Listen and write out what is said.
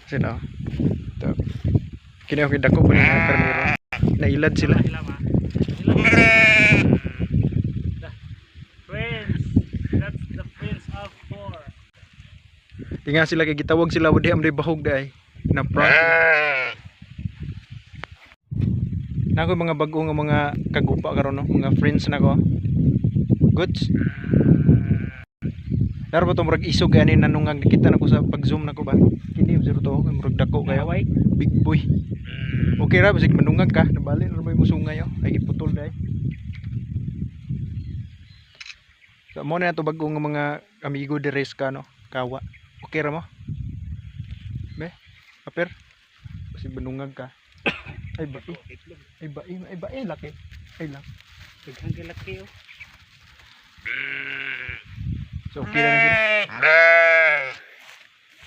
Sila, oh. Ito. Kini ako dako po ni mga karnero. Nailad sila. Sila ma. Sila. The prince. That's the prince of four. Tinga sila kay gitawag sila wadi am bahog day. Na prank. Nako mga bag-o nga mga kagupa karon, no, mga friends nako. Goods. Daro ba to murag isog ani nanungag nakita nako sa pag-zoom nako ba. Kini zero to murag dako kayo. Away. Big boy. Okay ra basig manungag ka, nabali ra ba mo sungay, oh. Ay giputol day. So mo na to bag-o nga mga amigo de race ka, no. Kawa. Okay ra mo? Be? Aper? Basig manungag ka. Ay ba? Ay ba? Ay ba? Ay laki. Ay lang. Daghang kilaki, oh. So okay ra na sila.